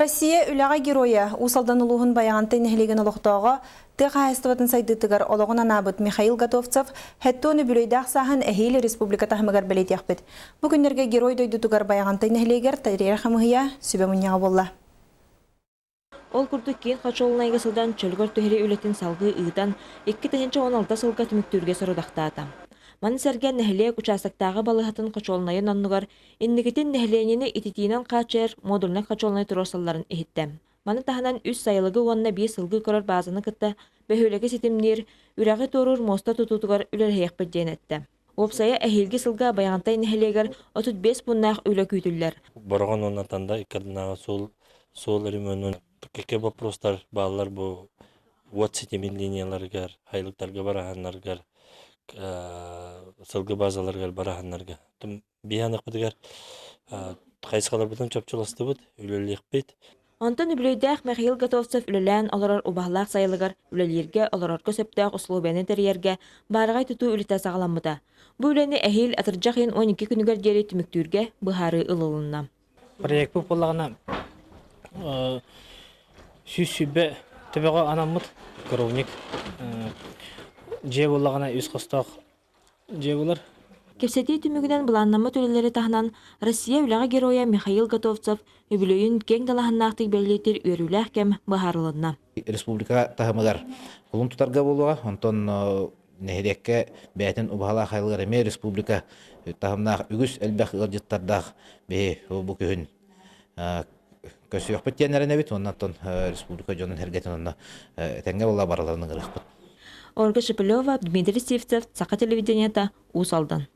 Россия үлэҕэ геройа, Уус Алдан улууһун Байаҕантай нэһилиэгин олохтооҕо, тыа хаһаайыстыбатын сайдыытыгар олоҕун анаабыт Михаил Готовцев 70 үбүлүөйдээх сааһын эһиил республика таһымыгар бэлиэтиэхпит. Бу күннэргэ герой дойдутугар Байаҕантай нэһилиэгэр тэрийэр хамыыһыйа сүбэ мунньаҕа буолла. Ол курдук киин хочуолунайга сылдьан чөлүгэр түһэрии үлэтин салгыы ыытан, 2016 сылга түмүктүүргэ сорудахтаата. Маны сэргэ нэһилиэк учаастактааҕы балыыһатын хочуолунайын оннугар инникитин нэһилиэнньэни ититиинэн хааччыйар модульнай хочуолунай туруорсалларын иһиттэ. Маны таһынан үс сайылыгы уонна биир сылгы көрөр баазаны кытта бөһүөлэги ситимниир, үрэҕи туоруур муоста тутуутугар үлэлэһиэхпит диэн эттэ. Уопсайа эһиилги сылга Байаҕантай нэһилиэгэр 35 пууннаах үлэ күүтүллэр. Бороҕон уонна Танда иккардынааҕы суол суол өрөмүөнүн кэккэ боппуруостар бааллар бу уот ситимин линияларыгар, сайылыктарга бараһаннарыгар, сылгы базаларыгар бараһаннарга. Биһиэнэхпитигэр хайысхаларбытын чопчуластыбыт, үлэлиэхпит. Онтон үбүлүөйдээх Михаил Готовцев үлэлээн олорор убаһалаах сайылыгар үлэлииргэ, олорорго сөптөөх усулуобуйаны тэрийэргэ баараҕай тутуу үлэтэ саҕаламмыта. Бу үлэни эһиил атырдьах ыйын 12 күнүгэр диэри түмүктүүргэ быһаарыы ылылынна. Проекпыт буоллаҕына 120 төбөҕө анаммыт коровник дьиэ буоллаҕына үс хостоох дьиэ булар. Кэпсэтии түмүгүнэн былааннаммыт үлэлэри таһынан Россия үлэҕэ геройа Михаил Готовцев үбүлүөйүн киэҥ далааһыннаахтык бэлиэтиир үөрүүлээх кэм быһаарылынна. Республика таһымыгар кулун тутарга буолуоҕа, онтон нэһилиэккэ бэйэтин убаһалаах айылыгар эмиэ республика таһымнаах үгүс элбэх ыалдьыттардаах биһи бу күһүн көрсүөхпүт диэн эрэнэбит уонна оттон республика дьонун сэргэтин онно этэҥҥэ буолла барыларын ыҥырыахпыт. Ольга Шепелева, Дмитрий Сивцев, Саха телевидениета, Уус Алдан.